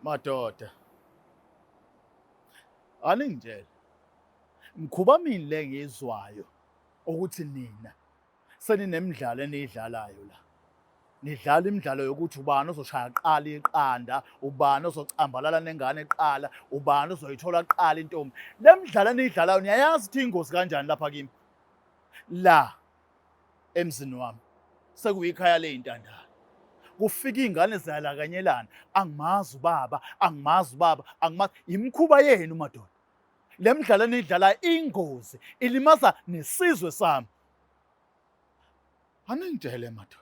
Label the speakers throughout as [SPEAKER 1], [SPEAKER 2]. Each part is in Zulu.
[SPEAKER 1] Madoda. Aningitshele. Mkhuba mini le ngiyizwayo ukuthi nina seninemidlalo eniyidlalayo la. Nidlala imidlalo yokuthi ubani ozoshaya qala iqanda, ubani ozocambalala nengane qala, ubani ozoyithola qala intombi. Le midlalo eniyidlalayo niyayazi ukuthi ingozi kanjani lapha kimi. La emzini wami sekuyikhaya ley'ntandane. Kufika iy'ngane ziyalakanyelana, angimazi ubaba, angimazi ubaba, angimazi. Imikhuba yenu madoda. Le midlalo eniyidlalayo ingozi, ilimaza nesizwe sami. Aningitshele madoda.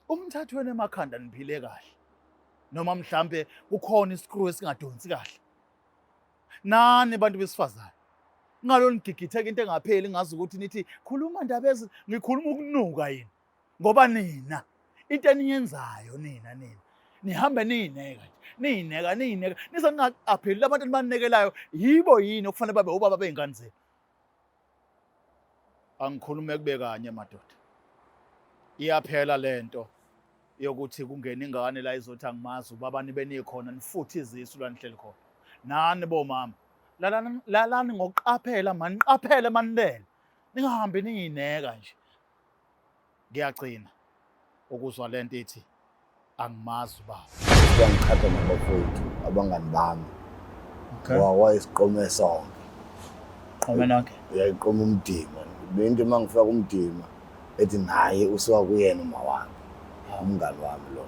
[SPEAKER 1] Umthathu wenu emakhanda niphile kahle. Noma mhlambe kukhona isikru esingadonsi kahle. Nani bantu besifazane. Ngalo nigigitheka into engapheli ngazi ukuthi nithi khuluma ndaba ezi ngikhuluma ukunuka yini. Ngoba nina into eniyenzayo nina nina nihambe niyineka nje niyineka niyineka nize ningaqapheli labantu enibanekelayo yibo yini okufanele babe ubaba bey'ngane zenu. Angikhulume kube kanye madoda. Iyaphela lento yokuthi kungena ingane la izothi angimazi ubaba nibe nikhona nifuthe izisu la nihleli khona. Nani bomama lalani lalani ngokuqaphela maniqaphele manilele. Ningahambi niyineka nje. Ngiyagcina ukuzwa lento ithi angimazi ubaba.
[SPEAKER 2] Uyangiqhatha nabafowethu abangani bami.
[SPEAKER 1] Okay.
[SPEAKER 2] Wayesiqome sonke.
[SPEAKER 1] Qome nonke.
[SPEAKER 2] Uyayiqoma umdima. Into uma ngifika kumdima ethi naye usuka kuyena uma wami. Umngani wami lo.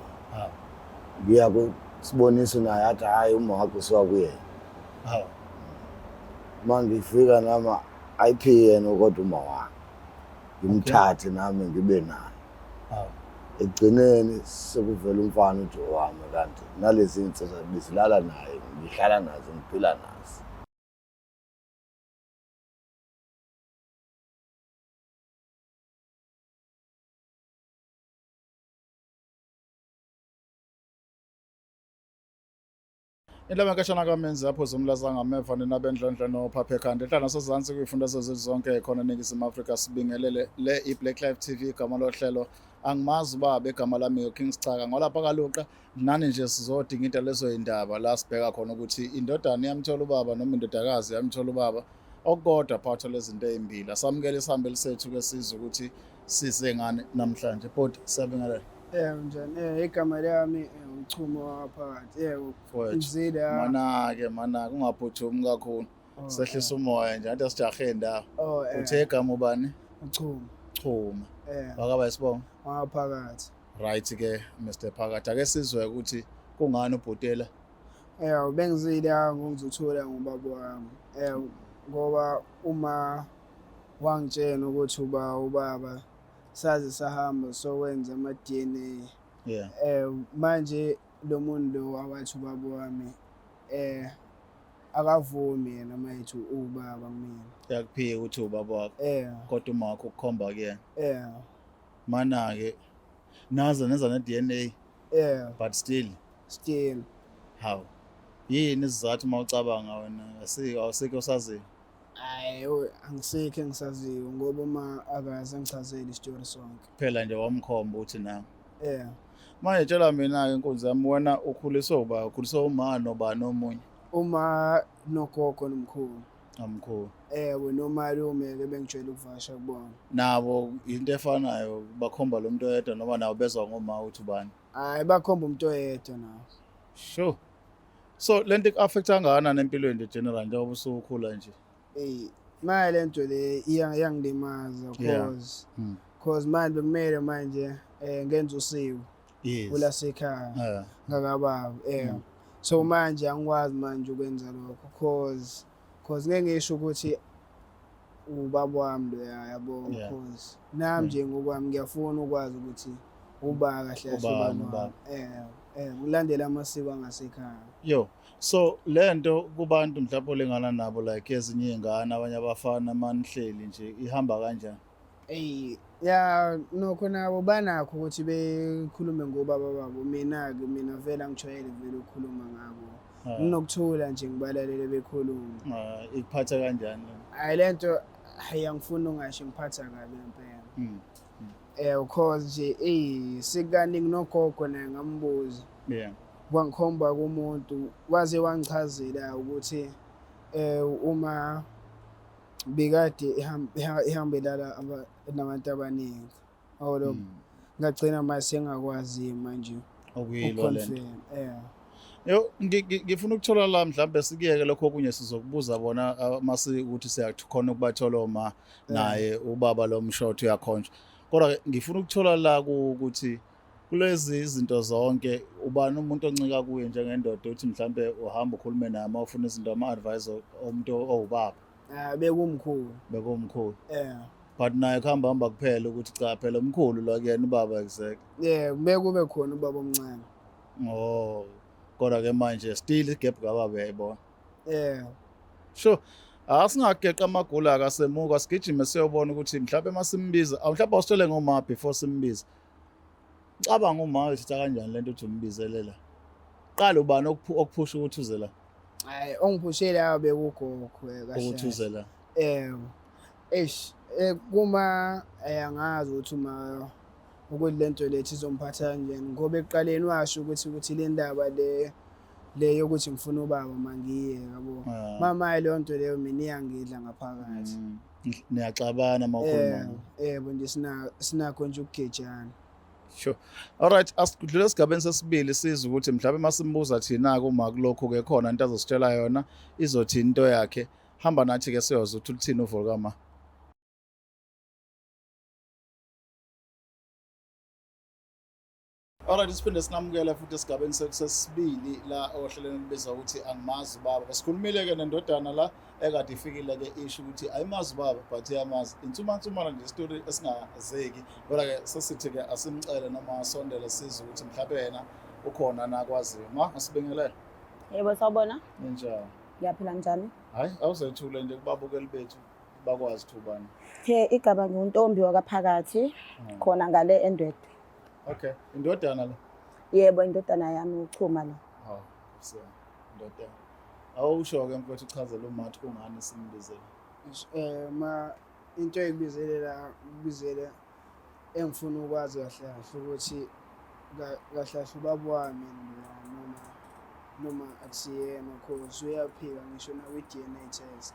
[SPEAKER 2] Ngiya kusiboniso naye athi hhayi uma wakho usuka kuyena. Uma ngifika nami ayiphike yena kodwa uma wami. Ngimthathe nami ngibe naye. Ekugcineni sekuvela umfana uthi owami kanti nalezi nsizwa bezilala naye ngihlala nazo ngiphila nazo.
[SPEAKER 1] Indaba nkashana kamenzi apho zomlaza ngameva ninabendlondlo nophaphe ekhanda enhla nasezansi kuyifunda zezwe zonke khona eNingizimu Afrika sibingelele le i-Black Life TV igama lohlelo angimazi ubaba igama lami uKing Sicaka ngolapha kaluqa nani nje sizodinga into lezo indaba la sibheka khona ukuthi indodana iyamthola ubaba noma indodakazi iyamthola ubaba okukodwa phakathi lezinto ezimbili asamukele isihambeli sethu ke sizwe ukuthi size ngani namhlanje bhuti siyabingelela.
[SPEAKER 3] Yebo njani? Igama lami uChumo waphakathi. Yebo.
[SPEAKER 1] Mfowethu.
[SPEAKER 3] Ngizile ah.
[SPEAKER 1] Manake manake ungaphuthumi kakhulu.
[SPEAKER 3] Oh,
[SPEAKER 1] Sehlisa umoya nje athi asijahe indawo.
[SPEAKER 3] Oh,
[SPEAKER 1] Uthe igama ubani?
[SPEAKER 3] uChumo.
[SPEAKER 1] Chuma.
[SPEAKER 3] Eh,
[SPEAKER 1] Wakaba isibongo.
[SPEAKER 3] waphakathi.
[SPEAKER 1] Right ke Mr Phakathi. Ake sizwe ukuthi kungani ubhutela.
[SPEAKER 3] Eh, bengizile ah ngizothola ngobaba wami. Eh, ngoba uma wangitshela ukuthi uba ubaba saze sahamba sokwenza ama-DNA.
[SPEAKER 1] Yeah.
[SPEAKER 3] Eh, manje lo muntu lo awathi ubaba wami eh akavumi yena mayethi ubaba kumina.
[SPEAKER 1] Uyakuphika ukuthi ubaba wakho.
[SPEAKER 3] Eh,
[SPEAKER 1] Kodwa uma wakho ukukhomba kuyena.
[SPEAKER 3] eh,
[SPEAKER 1] Mana ke naze nenza ne DNA
[SPEAKER 3] eh,
[SPEAKER 1] but still
[SPEAKER 3] still.
[SPEAKER 1] how? Yini isizathu uma ucabanga wena asike awusikho usaziyo?
[SPEAKER 3] Hayi, angisekho engisaziyo ngoba uma akaze angichazele isitori sonke.
[SPEAKER 1] Phela nje wamkhomba ukuthi na.
[SPEAKER 3] Yeah.
[SPEAKER 1] Manje tshela mina-ke nkunzi yami wena ukhuliswe uba ukhuliswe uma nobani omunye?
[SPEAKER 3] Uma nogogo nomkhulu.
[SPEAKER 1] Nomkhulu.
[SPEAKER 3] Ewe nomalume-ke bengijwayele ukuvakasha kubona.
[SPEAKER 1] Nabo into efanayo bakhomba lo muntu oyedwa noma nabo bezwa ngoma ukuthi ubani?
[SPEAKER 3] Hayi bakhomba umuntu oyedwa nabo.
[SPEAKER 1] Sure. So lento iku-affect kangakanani empilweni nje general njengoba usukhula nje?
[SPEAKER 3] Ey, manje lento le iyangilimaza cause cause manje bekumele manje eh ngenza usiko
[SPEAKER 1] Yes.
[SPEAKER 3] kulasekhaya ngakababa eh. So manje angikwazi manje ukwenza lokho cause cause ngeke ngisho ukuthi ubaba wami loya yabo cause nami nje ngokwami ngiyafuna ukwazi ukuthi uba kahle kahle
[SPEAKER 1] Ubani,
[SPEAKER 3] ubaba wami. Eh, ngilandela amasiko angasekhaya.
[SPEAKER 1] Yo, so lento kubantu mhlawumbe olingana nabo like ezinye iy'ngane abanye abafana manihleli nje ihamba kanjani?
[SPEAKER 3] Eyi, ya nokho nabo banakho ukuthi bekhulume ngobaba babo. Mina-ke mina vele angijwayele vele ukukhuluma ngabo. Nginokuthula nje ngibalalele bekhuluma.
[SPEAKER 1] Ah, ikuphatha kanjani?
[SPEAKER 3] Hhayi le nto hhayi angifuni ungasho ingiphatha kabi ngempela. Eh cause nje eyi sekaningi nogogo naye ngambuza.
[SPEAKER 1] Yeah.
[SPEAKER 3] Wangikhomba kumuntu waze wangichazela ukuthi uma bekade ihambelana nabantu abaningi. Awolo ngagcina manje sengakwazi manje
[SPEAKER 1] Okuyilwa lento.
[SPEAKER 3] ukuconfirm. Yeah.
[SPEAKER 1] Yo ngifuna ukuthola la, mhlawumbe sikuyeke lokho okunye, sizokubuza bona mase ukuthi siyakhona ukubathola oma naye ubaba lo mshotho uyakhonjwa. Kodwa ke ngifuna ukuthola la ukuthi kulezi izinto zonke ubani umuntu oncika kuye njengendoda, uthi mhlambe uhamba ukhulume naye uma ufuna izinto, ama-advice omuntu owubaba?
[SPEAKER 3] Ah, bekumkhulu.
[SPEAKER 1] Bekumkhulu.
[SPEAKER 3] Yeah.
[SPEAKER 1] But naye kuhamba hamba kuphela ukuthi cha, phela umkhulu lo kuyena ubaba exactly.
[SPEAKER 3] Yeah, kumele kube khona ubaba omncane.
[SPEAKER 1] Oh, kodwa ke manje still igap kababa uyayibona.
[SPEAKER 3] Yeah.
[SPEAKER 1] Sure. Asingageqa amagula akasemuka, sigijime siyobona ukuthi mhlawumbe masimbiza, mhlawumbe awusitshele ngoma before simbiza. Cabanga uma uyithatha kanjani lento uthi umbizelela. Qala, ubani okuphusha ukuthi uze la?
[SPEAKER 3] Hayi, ongiphushele abe bekugogo kahle.
[SPEAKER 1] Ukuthi uze la.
[SPEAKER 3] Eh. Eish, kuma angazi ukuthi uma ukuthi lento lethi izomphatha kanjani, ngoba ekuqaleni washo ukuthi le ndaba le yokuthi ngifuna ubaba mangiye yabo. Mama, leyo nto leyo mina iyangidla ngaphakathi.
[SPEAKER 1] Niyaxabana uma ukhuluma?
[SPEAKER 3] Yebo nje, sinakho nje ukugejana.
[SPEAKER 1] Sure. Alright, asidlule esigabeni sesibili, sizwe ukuthi mhlawumbe masimbuza thina ke uma kulokhu ke khona into azositshela yona, izothi into yakhe. Hamba nathi ke siyozwa ukuthi uthini uvo kama. Alright, siphinde sinamukele futhi esigabeni sesibili la ohlelweni olubizwa ukuthi Angimazi Ubaba. Sikhulumile ke nendodana la ekade ifikile ke, isho ukuthi ayimazi ubaba but iyamazi. Insumansumana nje, story esingazeki. Kodwa ke sesithi ke asimcele noma asondele sizwe ukuthi mhlawumbe yena ukhona nakwaziyo. Ma, asibingelele.
[SPEAKER 4] Yebo, sawubona.
[SPEAKER 1] Ninjani?
[SPEAKER 4] Ngiyaphila, njani?
[SPEAKER 1] Hayi, awuzethule nje kubabukeli bethu bakwazi ukuthi ubani.
[SPEAKER 4] He, igama nginguNtombi wakaphakathi khona ngale eNdwedwe.
[SPEAKER 1] Okay, indodana le.
[SPEAKER 4] Yebo, indodana yami uChuma lo.
[SPEAKER 1] Hawu, siyabonga. Indodana. Awusho ke mfowethu, uchazele umathi kungani simbizele.
[SPEAKER 3] Ma, into ekubizelela kubizele engifuna ukwazi kahle kahle ukuthi kahle kahle ubaba wami loya noma akusiyena, cause uyaphika ngisho nakwi-DNA test.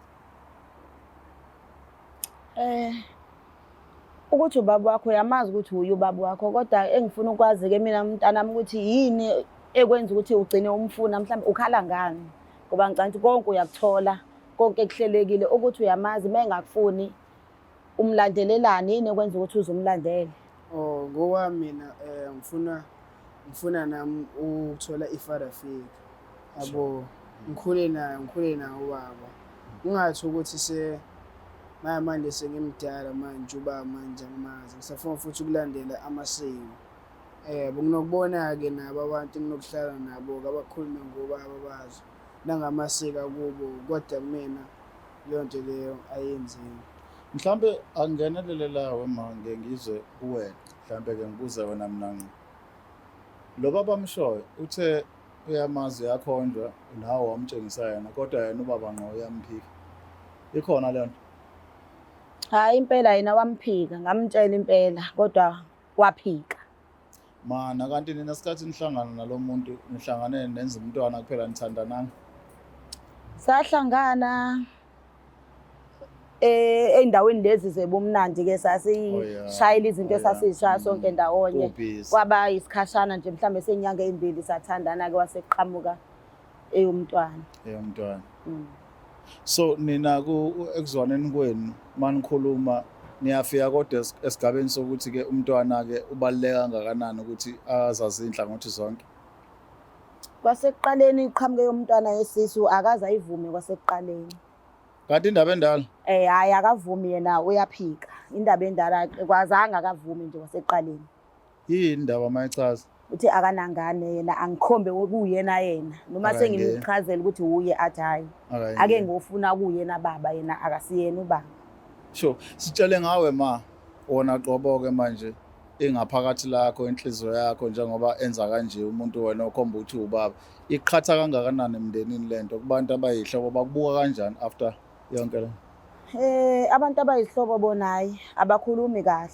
[SPEAKER 4] Ukuthi ubaba wakho uyamazi ukuthi uye ubaba wakho, kodwa engifuna ukwazi ke mina mntanami ukuthi yini ekwenza ukuthi ugcine umfuna, mhlawumbe ukhala ngani? Ngoba ngicabanga ukuthi konke uyakuthola, konke kuhlelekile, ukuthi uyamazi, uma engakufuni umlandelelani, yini ekwenza ukuthi uze umlandele?
[SPEAKER 3] Oh, ngokwami mina ngifuna nami ukuthola i-father figure. Yabo, ngikhule naye ubaba. Kungathi ukuthi se manje sengimdala manje, ubaba manje angimazi. Ngisafuna futhi ukulandela amasiko. Benginokubona-ke nabo abantu enginokuhlala nabo-ke abakhulume ngobaba bazo nangamasiko akubo, kodwa kumina leyo nto leyo ayenzeki.
[SPEAKER 1] Mhlambe angingenelele la wema, ngeke ngizwe kuwena. Mhlambe ke ngibuze wena mina ngqo. Lo baba mshoyo uthe uyamazi, uyakhonjwa, nawe wamtshengisa yena, kodwa yena ubaba ngqo uyamphika. Ikhona leyo nto?
[SPEAKER 4] Hhayi, impela yena wamphika, ngamtshela impela kodwa waphika.
[SPEAKER 1] Mana, kanti nina sikhathi nihlangana nalo muntu nihlangane nenza umntwana kuphela, nithandananga?
[SPEAKER 4] Sahlangana ey'ndaweni lezi zebumnandi ke, sasishayela izinto esasizishaya sonke ndawonye.
[SPEAKER 1] Kubhizi.
[SPEAKER 4] Kwaba isikhashana nje, mhlawumbe senyanga ey'mbili sathandana-ke, waseqhamuka eyomntwana.
[SPEAKER 1] Eyomntwana.
[SPEAKER 4] Mm.
[SPEAKER 1] So nina ku ekuzwaneni kwenu manikhuluma niyafika kodwa esigabeni sokuthi ke umntwana ke ubaluleka kangakanani ukuthi azazi inhlangothi zonke?
[SPEAKER 4] Kwasekuqaleni iqhamuke yomntwana yesisu, akaze ayivume kwasekuqaleni.
[SPEAKER 1] Kanti indaba endala?
[SPEAKER 4] Hhayi, akavumi yena, uyaphika. Indaba endala kwazange, akavumi nje kwasekuqaleni.
[SPEAKER 1] Yini indaba mayichaza?
[SPEAKER 4] Uthi akanangane yena, angikhombe kuyena yena. Noma
[SPEAKER 1] Akayingeni.
[SPEAKER 4] sengimchazela ukuthi uye, athi hhayi.
[SPEAKER 1] Akayingeni.
[SPEAKER 4] Ake ngofuna kuyena baba, yena akasiyena ubaba.
[SPEAKER 1] Sure. Sitshele ngawe ma, wona qobo ke manje ingaphakathi lakho, inhliziyo yakho, njengoba enza kanje umuntu wena okhomba ukuthi ubaba. Iqhatha kangakanani emndenini lento, kubantu abayihlobo bakubuka kanjani after yonke le?
[SPEAKER 4] Abantu abayihlobo bona hayi, abakhulumi kahle.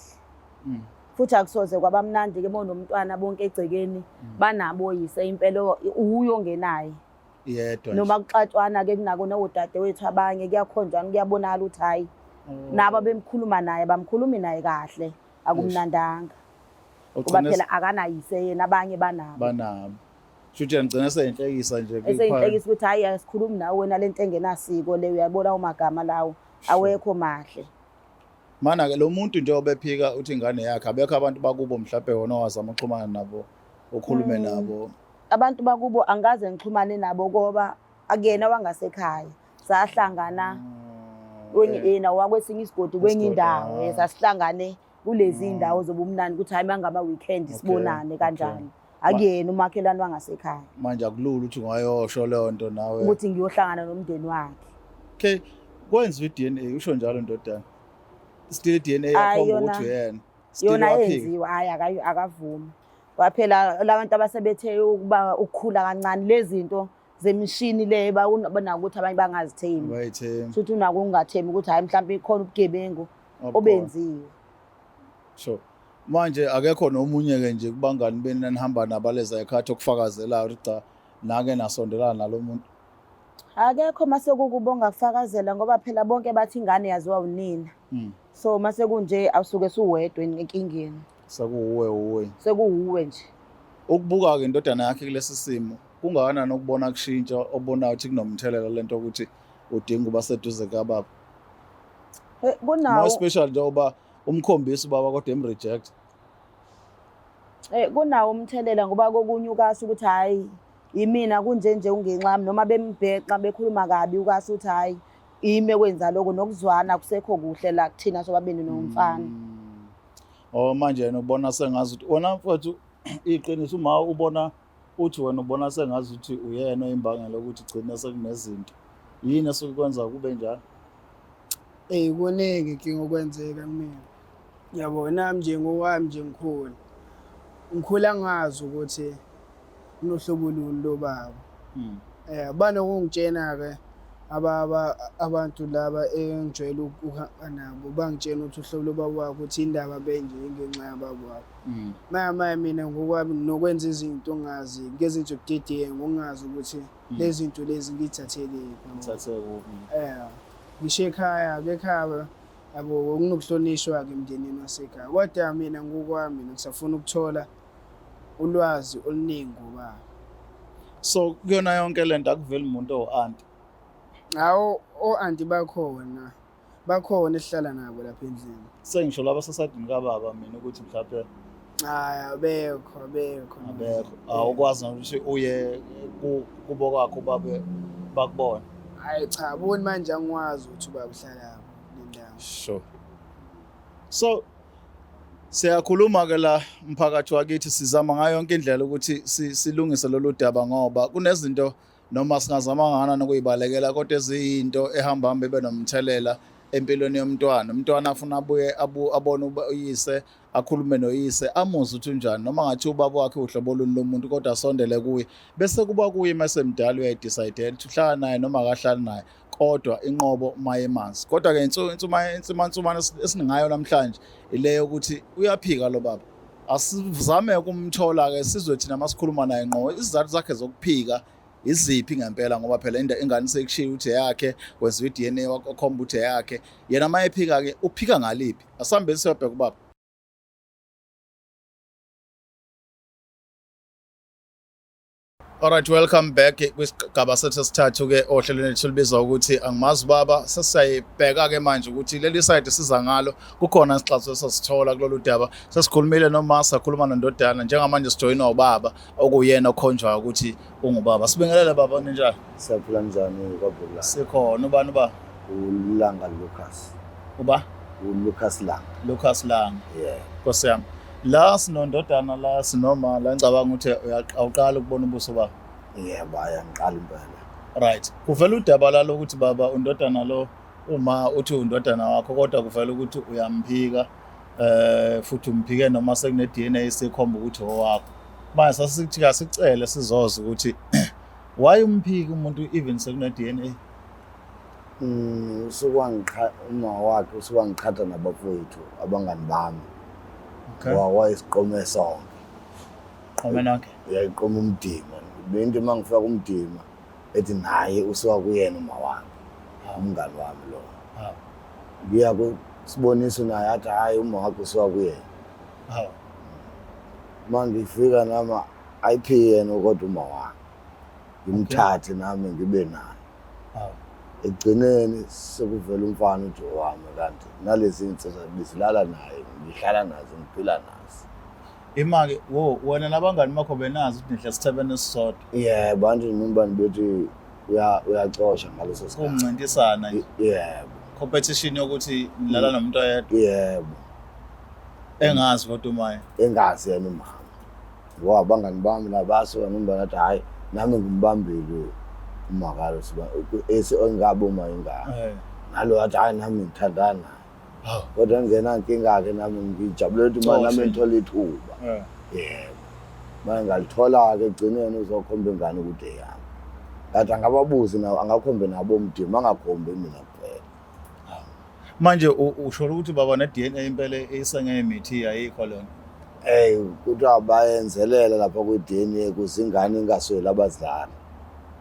[SPEAKER 4] Futhi akusoze kwabamnandi-ke uma unomntwana bonke egcekeni banabo oyise impela uye ongenaye.
[SPEAKER 1] Yedwa nje.
[SPEAKER 4] Noma kuxatshwana-ke kunako nodadewethu abanye kuyakhonjwana kuyabonakala ukuthi hhayi nabo bemkhuluma naye bamkhulumi naye kahle akumnandanga. Ngoba
[SPEAKER 1] Ugcine
[SPEAKER 4] phela akanayise yena abanye banabo.
[SPEAKER 1] Banabo. Shuthi yena ngigcina eseyinhlekisa nje kwi-
[SPEAKER 4] Eseyinhlekisa ukuthi hhayi asikhulumi nawe wena lento engenasiko le uyayibona umagama lawo awekho mahle.
[SPEAKER 1] Mana ke lo muntu njengoba ephika uthi ingane yakhe abekho abantu bakubo mhlawumbe wona owazama ukuxhumana nabo ukhulume nabo.
[SPEAKER 4] Abantu bakubo angikaze ngixhumane nabo ngoba akuyena wangasekhaya. Sahlangana kwenye yena wakwesinye isigodi kwenye
[SPEAKER 1] Isigodi,
[SPEAKER 4] indawo
[SPEAKER 1] ah.
[SPEAKER 4] sasihlangane kulezi indawo zobumnandi ukuthi hayi mangama weekend sibonane kanjani. Akuyena umakhelwane wangasekhaya.
[SPEAKER 1] Manje akulula ukuthi ungayosho leyo nto nawe.
[SPEAKER 4] Ukuthi ngiyohlangana nomndeni wakhe.
[SPEAKER 1] Okay, kwenziwa i-DNA usho njalo ndodana. Still i-DNA
[SPEAKER 4] Ayi,
[SPEAKER 1] yakhomba
[SPEAKER 4] yona-
[SPEAKER 1] ukuthi uyena. Still
[SPEAKER 4] Yona
[SPEAKER 1] waphika.
[SPEAKER 4] yenziwa hayi akavumi. Kwaphela labantu abasebethe ukuba ukukhula kancane lezi zinto zemishini le banako ukuthi abanye bangazithembi.
[SPEAKER 1] Bayithembi.
[SPEAKER 4] Futhi unako ukungathembi ukuthi hayi mhlawumbe ikhona ubugebengu obenziwe.
[SPEAKER 1] Sure. Manje akekho nomunye ke nje kubangani beni nanihamba nabaleza ekhathi okufakazelayo ukuthi cha nake nasondelana nalomuntu.
[SPEAKER 4] Akekho mase kukubo ongakufakazela ngoba phela bonke bathi ingane yaziwa unina. So mase kunje awusuke suwedwa enkingeni.
[SPEAKER 1] Sekuwuwe uwe.
[SPEAKER 4] Sekuwuwe nje.
[SPEAKER 1] Ukubuka ke indodana yakhe kulesi simo kungakanani ukubona kushintsha obonayo ukuthi kunomthelela lento ukuthi udinga uba seduze kababa.
[SPEAKER 4] Kunawo
[SPEAKER 1] More special njengoba umkhombisa ubaba kodwa emreject.
[SPEAKER 4] Kunawo umthelela ngoba kokunye ukasho ukuthi hayi imina kunje nje ungenxa yami noma bembhexa bekhuluma kabi ukasho ukuthi hayi ime kwenza lokho nokuzwana kusekho kuhle la kuthina sobabili nomfana.
[SPEAKER 1] Oh manje yena ubona sengazi ukuthi wena mfowethu iqiniso uma ubona uthi wena ubona sengazi ukuthi uyena oyimbangela ukuthi gcina sekunezinto. Yini esuke kwenza kube njalo?
[SPEAKER 3] Kuningi inkinga okwenzeka kumina. Yabo nami nje ngokwami nje ngikhula. Ngikhula ngazi ukuthi kunohlobo luni lobaba. Banokungitshena ke abantu laba engijwayele ukuhamba nabo bangitshena ukuthi uhlobo lobaba wakho ukuthi indaba benje ingenxa yababa wakho. Maya mina ngokwami nginokwenza izinto ngazi ngezinto zobudedengu ngingazi ukuthi lezi zinto lezi ngiyithathelephi.
[SPEAKER 1] Ngithathe kuphi?
[SPEAKER 3] Ngisho ekhaya ke ekhaya yabo kunokuhlonishwa ke emndenini wasekhaya. Kodwa mina ngokwami ngisafuna ukuthola ulwazi oluningi ngoba
[SPEAKER 1] so kuyona yonke lento akuveli umuntu o-anti.
[SPEAKER 3] Hawu o-anti bakhona. Bakhona esihlala nabo lapha endlini.
[SPEAKER 1] Sengisho laba sesadini kababa mina ukuthi mhlawumbe
[SPEAKER 3] Hayi abekho abekho.
[SPEAKER 1] Abekho. Awukwazi nokuthi uye kubo kwakho babe bakubona.
[SPEAKER 3] Hayi cha boni manje angikwazi ukuthi ubaba uhlala nendawo.
[SPEAKER 1] Sure. So siyakhuluma ke la mphakathi wakithi sizama ngayo yonke indlela ukuthi silungise lolu daba ngoba kunezinto noma singazama kangakanani ukuyibalekela kodwa eziyinto ehamba hambe ibe nomthelela empilweni yomntwana. Umntwana afuna abuye abone uyise, akhulume noyise, amuzwe ukuthi unjani noma ngathi ubaba wakhe uhlobo oluni lomuntu kodwa asondele kuye. Bese kuba kuye mase mdala uyayidecide ukuthi uhlala naye noma akahlali naye kodwa inqobo mayemanzi. Kodwa ke insumansumane esingayo namhlanje ile yokuthi uyaphika lo baba. Asizame ukumthola ke sizwe thina masikhuluma naye ngqo izizathu zakhe zokuphika iziphi ngempela ngoba phela ingane sekushiya ukuthi eyakhe kwenziwa i-DNA wakhomba ukuthi eyakhe yena uma ephika ke uphika ngaliphi. Asambe siyobheka ubaba. All right, welcome back kwisigaba sethu sesithathu ke ohlelweni lethu olubizwa ukuthi angimazi baba. Sesiyayibheka ke manje ukuthi leli side siza ngalo kukhona isixazululo esasithola kulolu daba. Sesikhulumile noma sakhuluma nondodana, njengamanje sijoyinwa ubaba okuyena okhonjwayo ukuthi ungubaba. Sibingelele baba, ninjani?
[SPEAKER 2] Siyaphila, njani kwaBhulani?
[SPEAKER 1] Sikhona. Ubani uba?
[SPEAKER 2] uLanga Lucas.
[SPEAKER 1] Uba?
[SPEAKER 2] uLucas Langa.
[SPEAKER 1] Lucas Langa.
[SPEAKER 2] Yeah.
[SPEAKER 1] Nkosi yami. La sinondodana la sinoma la ngicabanga ukuthi awuqala ukubona ubuso bakho.
[SPEAKER 2] Yebo, ayangiqala impela.
[SPEAKER 1] Right. Kuvela udaba la lokuthi baba undodana lo uma uthi undodana wakho kodwa kuvela ukuthi uyamphika futhi umphike noma sekune DNA esikhomba ukuthi owakho. Manje sasithi asicele sizoza ukuthi why umphiki umuntu even sekune DNA?
[SPEAKER 2] Usuke wangiqha uma wakhe usuke wangiqhatha nabafowethu abangani bami.
[SPEAKER 1] Okay.
[SPEAKER 2] Wayesiqome sonke.
[SPEAKER 1] Qome nonke.
[SPEAKER 2] Uyayiqoma umdima. Bento uma ngifika kumdima ethi naye usuka kuyena uma wami. Umngani wami lo. Ngiya kusiboniso naye athi hayi uma wakho usuka kuyena. Uma ngifika nami ayiphi yena kodwa uma wami. Ngimthathe nami ngibe naye. Ekugcineni sekuvela umfana uthi owami kanti nalezi nsizwa bezilala naye ngihlala nazo ngiphila nazo.
[SPEAKER 1] Ima-ke wo wena nabangani bakho benazi ukuthi nidla esithebeni esisodwa.
[SPEAKER 2] Yebo, anti noma bethi uyacosha ngaleso sikhathi.
[SPEAKER 1] Kuncintisana nje.
[SPEAKER 2] Yebo.
[SPEAKER 1] Competition yokuthi nilala nomuntu oyedwa.
[SPEAKER 2] Yebo.
[SPEAKER 1] Engazi kodwa umaye.
[SPEAKER 2] Engazi yena umama. Ngoba abangani bami nabasuka noma bathi hayi nami ngimbambile umakalo siba esi engabe uma ingane.
[SPEAKER 1] Eh.
[SPEAKER 2] Nalo wathi hayi nami ngithandana naye. Kodwa ngingenankinga-ke nami ngijabulela ukuthi uma nami ngithole ithuba.
[SPEAKER 1] Eh.
[SPEAKER 2] Yebo. Uma ngalithola-ke ekugcineni uzokhomba ingane ukuthi eyami. Ngathi angababuzi nawo angakhombe nabo umdima angakhombi mina kuphela.
[SPEAKER 1] Manje usho ukuthi baba ne-DNA impela isengemithi ayikho lona.
[SPEAKER 2] Ey kuthiwa bayenzelela lapha kwi-DNA ukuze ingane ingasweli abazali.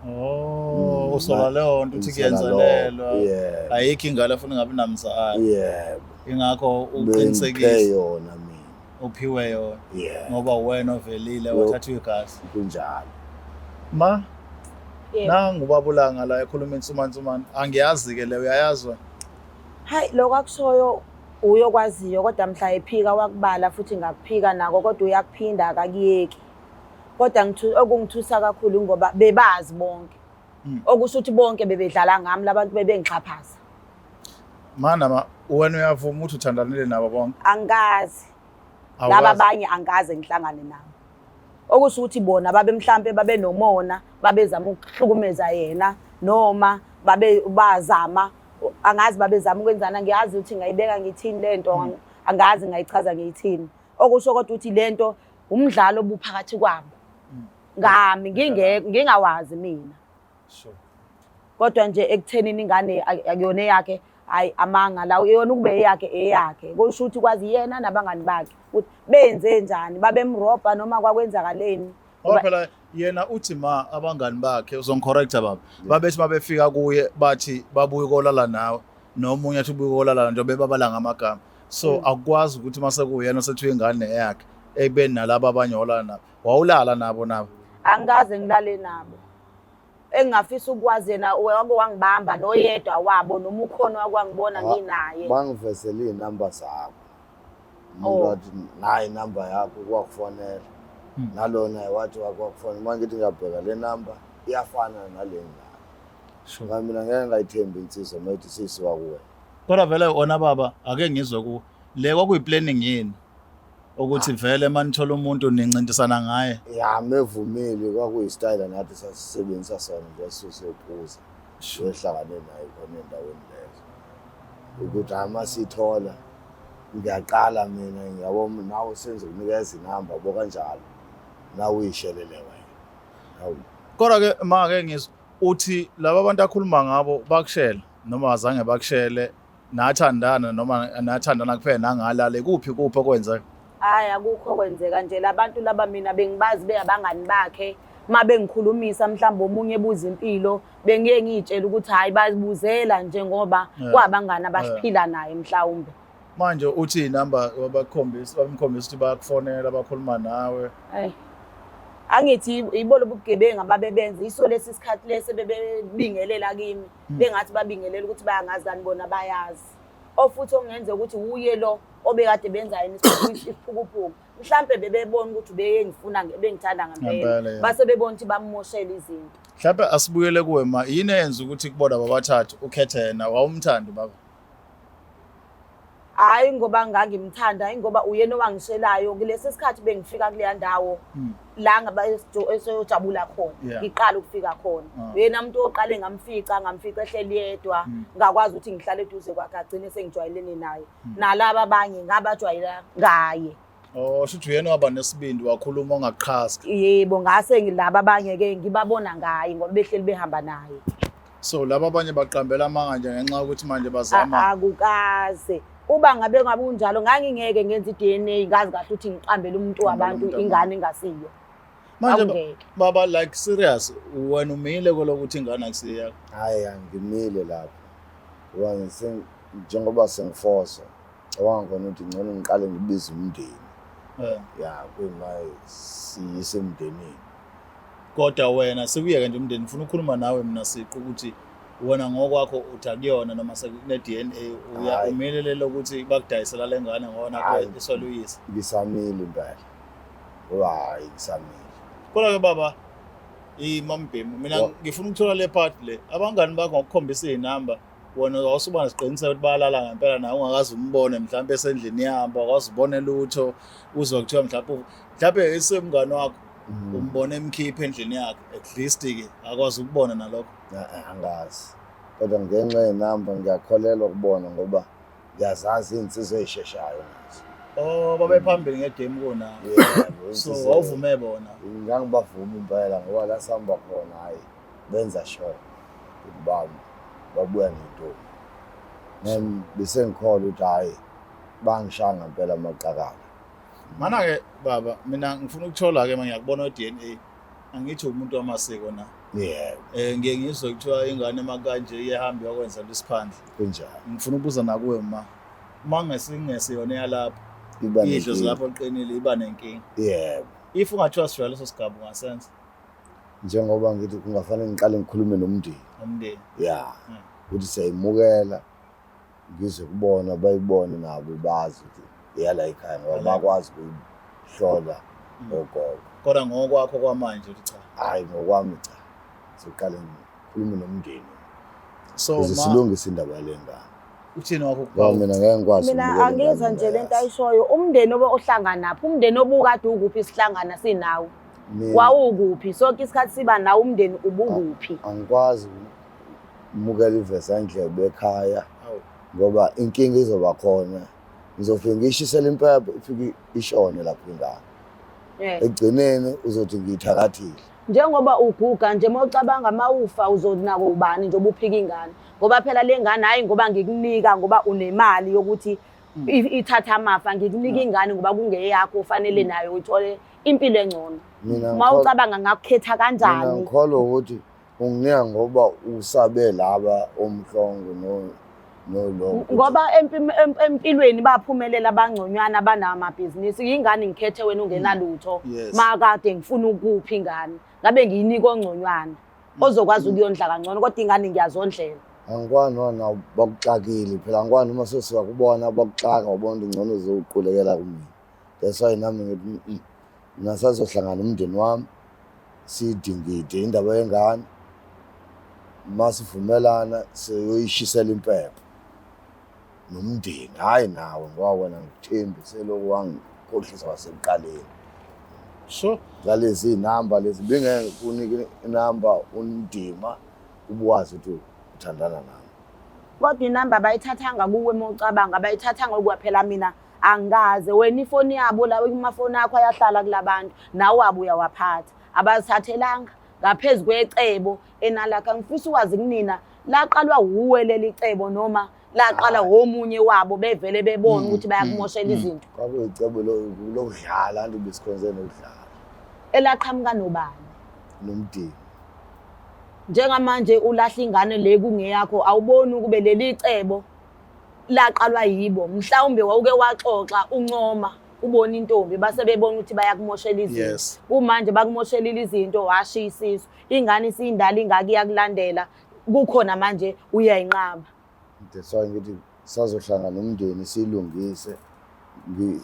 [SPEAKER 1] Oh, usola leyo nto uthi kuyenzelelwa.
[SPEAKER 2] Yebo.
[SPEAKER 1] Ayikho ingane efuna ingabi namzali.
[SPEAKER 2] Yebo.
[SPEAKER 1] Ingakho
[SPEAKER 2] Bengiphe
[SPEAKER 1] uqinisekise
[SPEAKER 2] yona mina.
[SPEAKER 1] uphiwe yona
[SPEAKER 2] Yebo.
[SPEAKER 1] ngoba uwena ovelile
[SPEAKER 2] Yo.
[SPEAKER 1] wathatha igazi.
[SPEAKER 2] Kunjalo.
[SPEAKER 1] Ma
[SPEAKER 4] Yebo.
[SPEAKER 1] nangu ubaba uLanga la ekhuluma insumansumane. Angiyazi ke le uyayazi wena.
[SPEAKER 4] Hayi lokho akushoyo uyokwaziyo kodwa mhla ephika wakubala futhi ngakuphika nako kodwa uyakuphinda akakuyeki. Kodwa okungithusa kakhulu ngoba bebazi bonke. Okusho ukuthi bonke bebedlala ngami labantu bebengixhaphaza.
[SPEAKER 1] Mana ma wena uyavuma ukuthi uthandanile nabo bonke?
[SPEAKER 4] Angikazi. Laba abanye angikaze ngihlangane nabo. Okusho ukuthi bona babe mhlampe babe nomona, babezama ukuhlukumeza yena noma babe bazama angazi babezama ukwenzana ngiyazi ukuthi ngayibeka ngithini lento angazi ngayichaza ngiyithini. Okusho kodwa ukuthi lento umdlalo obuphakathi kwabo. Ngami ngingawazi mina.
[SPEAKER 1] Sure.
[SPEAKER 4] Kodwa nje ekuthenini ingane akuyona eyakhe, hayi amanga la yona ukube eyakhe eyakhe. Kusho ukuthi kwazi yena nabangani bakhe ukuthi benze njani, babemrobha noma kwakwenzakaleni.
[SPEAKER 1] Ngoba phela yena uthi ma abangani bakhe uzongicorrecta baba. Babethi babefika kuye bathi babuye kolala nawe nomunye athi ubuye kolala nje bebabala ngamagama. So akukwazi ukuthi mase kuyena osethiwe ingane eyakhe ekubeni nalabo abanye olala nabo. Wawulala nabo nabo.
[SPEAKER 4] Angikaze ngilale nabo. Engingafisa ukwazi yena wake wangibamba noyedwa wabo noma ukhona wake wangibona nginaye.
[SPEAKER 2] Bangivezele iy'namba zakho. Umuntu wathi nayi inamba yakho kwakufonela. Nalona wathi wakwakufonela. Uma ngithi ngiyabheka le namba iyafana nale nginayo.
[SPEAKER 1] Sure.
[SPEAKER 2] Ngoba mina ngeke ngayithembi insizwa uma ithi sisuka kuwena.
[SPEAKER 1] Kodwa vele wona baba ake ngizwe ku le kwakuyi-planning yini ukuthi vele uma nithola umuntu nincintisana ngaye.
[SPEAKER 2] Ya mevumile kwakuyisitayela nathi sasisebenzisa sona nje sisophuza. Wehlangane naye khona endaweni lezo. Ukuthi hayi uma sithola ngiyaqala mina ngiyabo nawe senze ukunikeza inamba yabo kanjalo. Nawe uyishelele wena. Hawu.
[SPEAKER 1] Kodwa ke ma ke ngizwe uthi laba bantu akhuluma ngabo bakushela noma azange bakushele nathandana noma nathandana kuphela nangalale kuphi kuphi okwenzeka?
[SPEAKER 4] Hayi akukho kwenzeka nje labantu laba mina bengibazi beyabangani bakhe uma bengikhulumisa mhlawumbe omunye ebuza impilo bengiye ngiyitshela ukuthi hayi bazibuzela nje ngoba kwabangani abaphila naye mhlawumbe.
[SPEAKER 1] Manje uthi inamba babakhombisa bamkhombisa ukuthi bayakufonela bakhuluma nawe.
[SPEAKER 4] Hayi. Angithi ibo lobu bugebengu ababebenza iso lesi sikhathi lesi bebebingelela kimi bengathi babingelela ukuthi bayangazi kanti bona bayazi. Ofuthi okungenza ukuthi uye lo obekade benza yena isiphukuphuku. Mhlambe bebebona ukuthi ubeyengifuna bengithanda ngempela. Base bebona ukuthi bamumoshela izinto.
[SPEAKER 1] Mhlambe asibuyele kuwe ma yini eyenza ukuthi kubona babathathu ukhethe yena wawumthanda baba?
[SPEAKER 4] Hayi ngoba ngangimthanda ingoba uyena owangishelayo kulesi sikhathi bengifika kuleya ndawo la ngaba esojabula khona ngiqala ukufika khona uyena umuntu oqale ngamfica ehleli yedwa ngakwazi ukuthi ngihlale eduze kwakhe agcine sengijwayelene naye nalaba abanye ngabajwayela ngaye.
[SPEAKER 1] Oh, shuthi uyena waba nesibindi wakhuluma ongaqhaza.
[SPEAKER 4] Yebo, ngase ngilaba abanye ke ngibabona ngaye ngoba behleli behamba naye.
[SPEAKER 1] So laba abanye baqambela amanga nje ngenxa yokuthi manje bazama
[SPEAKER 4] akukaze. Uba ngabe ngabe kunjalo ngangingeke ngenze i-DNA ngazi kahle ukuthi ngiqambele umuntu wabantu ingane engasiyo.
[SPEAKER 1] Manje baba like serious wena umile kolokuthi ingane akusiyo yakho.
[SPEAKER 2] Hayi angimile lapho. Ngoba njengoba sengifosa cabanga khona ukuthi ngcono ngiqale ngibize umndeni. Eh. Ya kuyima siyise emndenini.
[SPEAKER 1] Kodwa wena sikuyeke nje umndeni ngifuna ukukhuluma nawe mina siqu ukuthi wena ngokwakho uthi akuyona noma sekune-DNA uya
[SPEAKER 2] Hhayi.
[SPEAKER 1] umile lelo ukuthi bakudayisela le ngane ngona
[SPEAKER 2] Hhayi.
[SPEAKER 1] isoluyise.
[SPEAKER 2] Ngisamile impela. Ngoba hhayi ngisamile.
[SPEAKER 1] Kodwa-ke baba imambhemu mina ngifuna ukuthola le part le abangani bakho ngokukhombisa iy'namba wena wawusuba nesiqiniseko ukuthi bayalala ngempela nawe ungakaze umbone mhlawumbe esendlini yabo awukaze ubone lutho uzwa kuthiwa mhlawumbe mhlawumbe esemngani wakho umbone emkhipha endlini yakhe at least-ke akwazi ukubona nalokho.
[SPEAKER 2] Angazi kodwa ngenxa yenamba ngiyakholelwa kubona ngoba ngiyazazi iy'nsizwa ey'sheshayo nazo.
[SPEAKER 1] Oh, babephambili ngegame kunawe.
[SPEAKER 2] Yebo,
[SPEAKER 1] So
[SPEAKER 2] insizwa-
[SPEAKER 1] wawuvume bona.
[SPEAKER 2] Ngangibavuma impela ngoba la sihamba khona hhayi benza sure ukuthi babuya nentombi. Nami bese ngikholwa ukuthi hhayi bangishaya ngempela amaqakala.
[SPEAKER 1] Mana-ke baba mina ngifuna ukuthola-ke uma ngiyakubona o-DNA angithi umuntu wamasiko na.
[SPEAKER 2] Yebo.
[SPEAKER 1] Ngiye ngizwe kuthiwa ingane makanje iyahamba iyokwenza isiphandle.
[SPEAKER 2] Kunjalo.
[SPEAKER 1] Ngifuna ukubuza nakuwe ma. Uma ngesiyona eyalapho
[SPEAKER 2] Iba
[SPEAKER 1] idlozi
[SPEAKER 2] nenkinga.
[SPEAKER 1] lapho liqinile iba nenkinga.
[SPEAKER 2] Yebo.
[SPEAKER 1] If ungathiwa sifika leso sigaba ungasenza
[SPEAKER 2] Njengoba ngithi kungafanele ngiqale ngikhulume nomndeni.
[SPEAKER 1] nomndeni.
[SPEAKER 2] Ya. Ukuthi siyayimukela ngizwe kubona bayibone nabo bazi ukuthi iyala ekhaya ngoba bakwazi ukuyihlola ogogo.
[SPEAKER 1] Kodwa ngokwakho kwamanje uthi cha.
[SPEAKER 2] Hhayi ngokwami cha. Soqale ngikhulume nomndeni.
[SPEAKER 1] So
[SPEAKER 2] Ukuze
[SPEAKER 1] ma
[SPEAKER 2] silungise indaba yale ngane.
[SPEAKER 1] uthini wakho
[SPEAKER 2] Ngoba
[SPEAKER 1] ukuphawula?
[SPEAKER 2] mina ngeke ngikwazi
[SPEAKER 4] Mina
[SPEAKER 2] ukumukela
[SPEAKER 4] angizwa
[SPEAKER 2] ingane
[SPEAKER 4] nje lento
[SPEAKER 2] ngingayazi.
[SPEAKER 4] ayishoyo umndeni obe ohlanganaphi umndeni obukade ukuphi sihlangana sinawe
[SPEAKER 2] Mina
[SPEAKER 4] wawukuphi sonke isikhathi siba nawe umndeni ubukuphi
[SPEAKER 2] angikwazi ukumukela ivezandlebe ekhaya
[SPEAKER 1] Awu.
[SPEAKER 2] ngoba inkinga izoba khona. Ngizofike ngiyishisele impepho ifike ishone lapho ingane. Ekugcineni uzothi ngiyithakathile.
[SPEAKER 4] Njengoba uguga nje uma ucabanga uma ufa uzonako ubani njengoba uphika ingane ngoba phela le ngane hhayi ngoba ngikunika ngoba unemali yokuthi ithathe amafa ngikunika ingane ngoba kungeyakho ufanele nayo uthole impilo engcono.
[SPEAKER 2] Mina
[SPEAKER 4] Uma ucabanga ngakukhetha kanjani?
[SPEAKER 2] Mina ngikholwa ukuthi unginika ngoba usabe laba omhlongo no nolowo.
[SPEAKER 4] Ngoba empilweni baphumelela abangconywana abanamabhizinisi yingane ngikhethe wena ungenalutho. Makade ngifuna ukuphi ingane ngabe ngiyinika ongconywana ozokwazi ukuyondla kangcono kodwa ingane ngiyazondlela.
[SPEAKER 2] Angikwazi nona bakuxakile phela angikwazi noma sesuka kubona bakuxaka wabona ukuthi ngcono uzoqulekela kumina. That's why nami ngithi mina sazohlangana umndeni wami sidingide indaba yengane masivumelana siyoyishisela impepho nomndeni hhayi nawe ngoba wena ngikuthembi selokhu wangikhohlisa kwasekuqaleni.
[SPEAKER 1] Sure.
[SPEAKER 2] Ngalezi iy'namba lezi bengeke kunike inamba undima ubuwazi ukuthi uthandana nami.
[SPEAKER 4] Kodwa inamba abayithathanga kuwe uma ucabanga abayithathanga kuwe phela mina angikaze wena ifoni yabo lawo amafoni akho ayahlala kulabantu nawe wabo uyawaphatha abazithathelanga ngaphezu kwecebo enalakha ngifisa ukwazi kunina laqalwa wuwe leli cebo noma laqala womunye wabo bevele bebona ukuthi bayakumoshela izinto.
[SPEAKER 2] Kwakuyicebo lokudlala anti besikhonze nokudlala.
[SPEAKER 4] Elaqhamuka nobani?
[SPEAKER 2] Nomdini.
[SPEAKER 4] Njengamanje ulahla ingane le kungeyakho awuboni ukube leli cebo laqalwa yibo mhlawumbe wawuke waxoxa uncoma ubona intombi base bebona ukuthi bayakumoshela izinto. Kumanje bakumoshelile izinto washiya isisu ingane isindala ingaka iyakulandela kukhona manje uyayinqaba.
[SPEAKER 2] That's why ngithi sazohlangana nomndeni silungise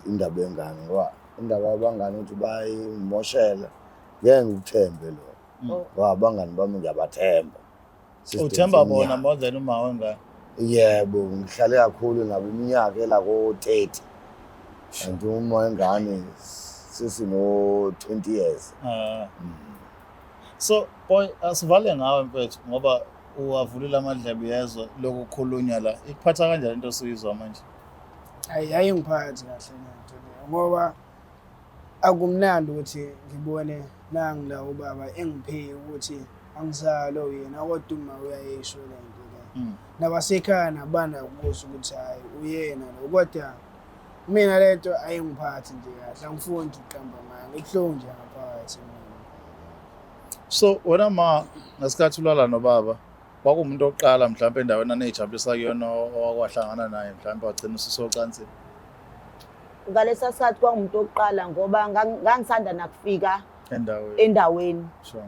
[SPEAKER 2] indaba yengane ngoba indaba yabangani ukuthi bayimoshela ngeke ngikuthembe lokho. Ngoba abangani bami ngiyabathemba.
[SPEAKER 1] Uthemba bona more than uma wengane?
[SPEAKER 2] Yebo, ngihlale kakhulu nabo iminyaka ela ko-30. And uma wengane sesino 20 years.
[SPEAKER 1] So boy asivale ngawe mfethu ngoba uwavulile amadlebe yezwa lokukhulunywa la. Ikuphatha kanjani into osuyizwa manje?
[SPEAKER 3] Hayi ayingiphathi kahle lento leyo ngoba akumnandi ukuthi ngibone nangu la ubaba engiphike ukuthi angizalo yena kodwa uma uyayisho lento le. Nabasekhaya nabana ukusho ukuthi hayi uyena lo, kodwa mina lento ayingiphathi nje kahle, angifuni nje ukuqamba amanga, ibuhlungu nje ngaphakathi mina.
[SPEAKER 1] So wena ma ngesikhathi ulala nobaba kwakuwumuntu oqala mhlawumbe endaweni aniyijabulisa kuyona owakwahlangana naye mhlawumbe wagcina ususocansini?
[SPEAKER 4] Ngalesa sikhathi kwakuwumuntu wokuqala ngoba ngangisanda nakufika
[SPEAKER 1] endaweni
[SPEAKER 4] endaweni.
[SPEAKER 1] Sure.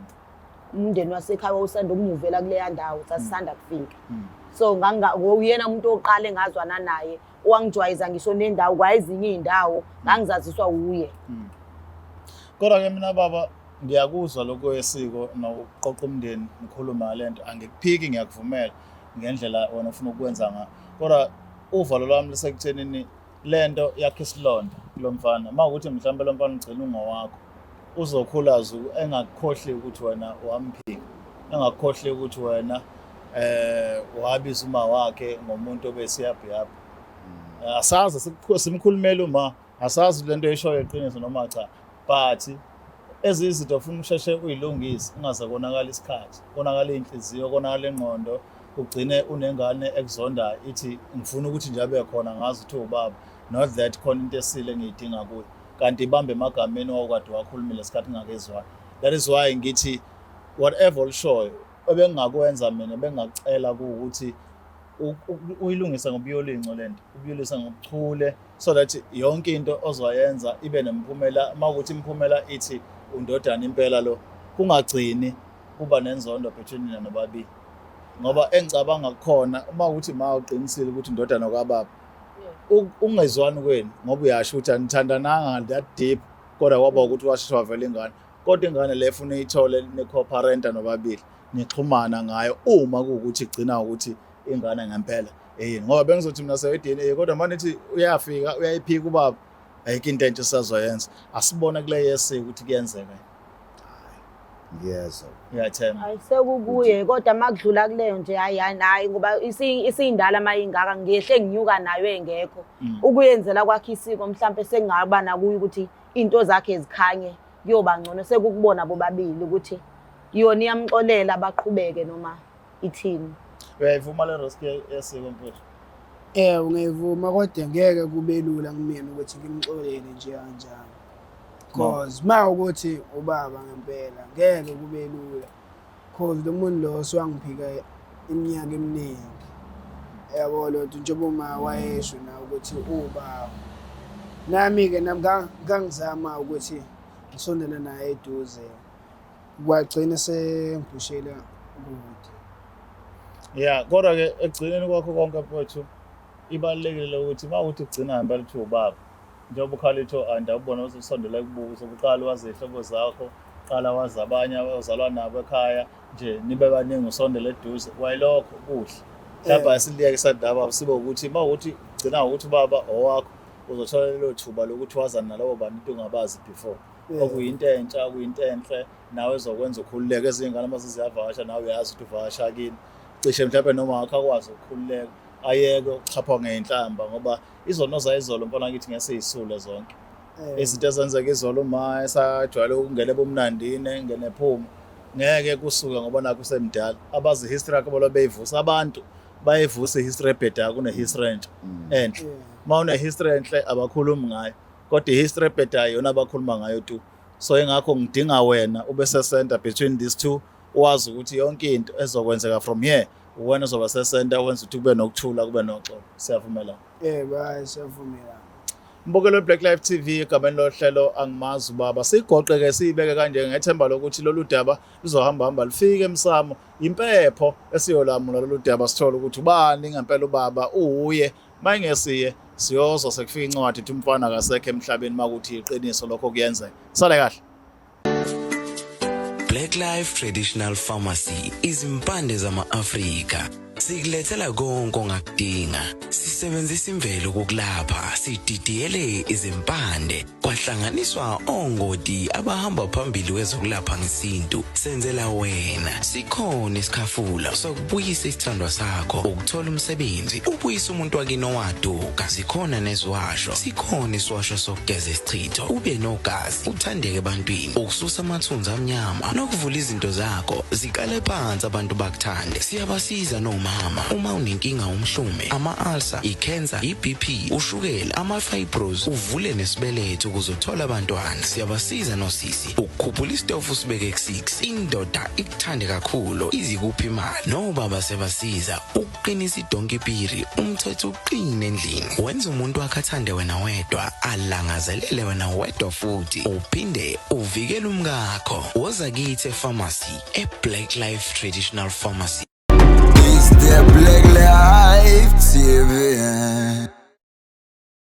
[SPEAKER 4] Umndeni wasekhaya wawusanda ukumuvela kuleya ndawo, sasisanda kufika. So uyena umuntu wokuqala engazwana naye, owangijwayeza ngisho nendawo, kwayezinye iy'ndawo ngangizaziswa wuye.
[SPEAKER 1] Kodwa-ke mina baba ngiyakuzwa lokho kwesiko nokuqoqa umndeni ngikhulume ngale nto, angikuphiki, ngiyakuvumela ngendlela wena ofuna ukwenza ngayo, kodwa uvalo lwami lusekuthenini le nto yakhe isilonda kulo mfana. Uma ukuthi mhlawumbe lo mfana ugcina ungowakho, uzokhula zuku engakukhohli ukuthi wena wamphika, engakukhohli ukuthi wena wabiza uma wakhe ngomuntu obesiyabhiyabha. Asazi simkhulumele uma asazi lento eshoyo iqiniso noma cha, but ezinye izinto ufuna usheshe uyilungise ungaze konakala isikhathi, konakala inhliziyo, konakala ingqondo, ugcine unengane ekuzondayo ithi ngifuna ukuthi nje abe khona ngazi ukuthi ubaba, not that khona into esile engiyidinga kuyo, kanti ibambe emagameni owawukade wakhulumile isikhathi ngakezwani. That is why ngithi whatever olushoyo ebengingakwenza mina, bengingakucela kuwukuthi uyilungise ngobuyolinco lento, ubuyolisa ngobuchule, so that yonke into ozoyenza ibe nemiphumela. Uma ukuthi imiphumela ithi undodana impela lo, kungagcini kuba nenzondo between nina nobabili. Ngoba engicabanga kukhona uma ukuthi ma uqinisile ukuthi indodana kababa, ungezwani kwenu ngoba uyasho ukuthi anithandananga that deep, kodwa kwaba ukuthi washesha wavela ingane, kodwa ingane le funa uyithole ni-co-parenta nobabili, nixhumana ngayo uma kuwukuthi igcina ukuthi ingane ngempela eyini. Ngoba bengizothi mina sewe-DNA, kodwa manje nithi uyafika uyayiphika ubaba, ayikho into entsha esisazoyenza. Asibone kule yesiko ukuthi kuyenzeka.
[SPEAKER 2] Ngiyezwa.
[SPEAKER 1] Ngiyathemba.
[SPEAKER 4] Hayi sekukuye, kodwa uma kudlula kuleyo nje hayi hayi hayi, ngoba isiyindala uma ingaka, ngiyehle nginyuka nayo engekho. Ukuyenzela kwakhe isiko mhlampe sengingaba nakuyo ukuthi into zakhe zikhanye, kuyoba ngcono sekukubona bobabili ukuthi yona iyamxolela baqhubeke noma ithini.
[SPEAKER 1] Uyayivuma le risk yesiko mfethu?
[SPEAKER 3] Ewe, ngiyayivuma, kodwa ngeke kube lula kumina ukuthi ngimxolele nje kanjalo. Cause ma ukuthi ubaba ngempela ngeke kube lula, cause lo muntu lo osuwangiphika iminyaka eminingi, yabo lo nto, njengoba uma wayesho na ukuthi uwubaba. Nami-ke nami ngangizama ukuthi ngisondele naye eduze, kwagcina sengiphushela kude.
[SPEAKER 1] Yeah, kodwa ke ekugcineni kwakho konke mfowethu, ibalulekile ukuthi uma uthi ugcina ngempela uthi ubaba, njengoba ukhala itho anda ubona ukuthi usondela kubuka, usokuqala wazi iy'hlobo zakho, qala wazi abanye ozalwa nabo ekhaya nje, nibe baningi usondele eduze, kwayilokho kuhle. Mhlawumbe asiliyeke isadaba sibe ukuthi uma ukuthi ugcina ngokuthi ubaba owakho, uzothola lelo thuba lokuthi wazane nalabo bantu ungabazi before. Okuyinto entsha, okuyinto enhle, nawe ezokwenza ukhululeke. Ezinye iy'ngane uma seziyavakasha nawe uyazi ukuthi uvakasha kini, cishe mhlawumbe noma wakho akwazi ukukhululeka, ayeke ukuxhaphwa ngey'nhlamba, ngoba izono zayizolo mfana kithi ngeke siyisule zonke. Izinto ezenzeka izolo uma esajwayele ukungena ebumnandini, engene ephuma, ngeke kusuke ngoba nakho usemdala. Abazi history yakhe bolo beyivusa abantu, bayivusa i-history ebhedayo kune-history entsha enhle. Uma une-history enhle abakhulumi ngayo, kodwa i-history ebhedayo iyona abakhuluma ngayo tu. So ingakho ngidinga wena ube se-center between these two, wazi ukuthi yonke into ezokwenzeka from here uwena ozoba se-center, wenza ukuthi kube nokuthula, kube noxolo. Siyavumelana?
[SPEAKER 3] Yebo, hayi siyavumelana.
[SPEAKER 1] Mbukelo Black Life TV, egameni lohlelo Angimazi Ubaba, sigoqe ke siyibeke kanje ngethemba lokuthi lolu daba luzohamba hamba lufike emsamo. Impepho esiyolamula lolu daba, sithole ukuthi ubani ngempela ubaba, uwuye mayingesiye, siyozwa sekufika incwadi ithi umfana akasekho emhlabeni, makuthi iqiniso lokho kuyenzeka. Sale kahle.
[SPEAKER 5] Black Life Traditional Pharmacy, izimpande zama-Afrika. Sikulethela konke ongakudinga. Sisebenzisa imvelo ukukulapha, sididiyele izimpande, kwahlanganiswa ongoti abahamba phambili kwezokulapha ngesintu. Senzela wena. Sikhona isikhafula sokubuyisa isithandwa sakho, ukuthola umsebenzi, ubuyise umuntu wakini owaduka. Zikhona neziwasho, sikhona isiwasho sokugeza isichitho, ube nogazi, uthandeke ebantwini, ukususa amathunzi amnyama nokuvula izinto zakho ziqale phansi abantu bakuthande. Siyabasiza noma ungumama, uma unenkinga umhlume, ama-ulcer, i-cancer, i-BP, ushukela, ama-fibros, uvule nesibeletho ukuze uthole abantwana. Siyabasiza nosisi ukukhuphula isitofu sibeke ku-6, indoda ikuthande kakhulu, izikuphi imali. Nobaba siyabasiza ukuqinisa idonki piri, umthetho uqine endlini, wenza umuntu wakhe athande wena wedwa, alangazelele wena wedwa futhi uphinde uvikele umkakho. Woza kithi epharmacy e-Black Life Traditional Pharmacy.
[SPEAKER 6] It's the Black Life TV.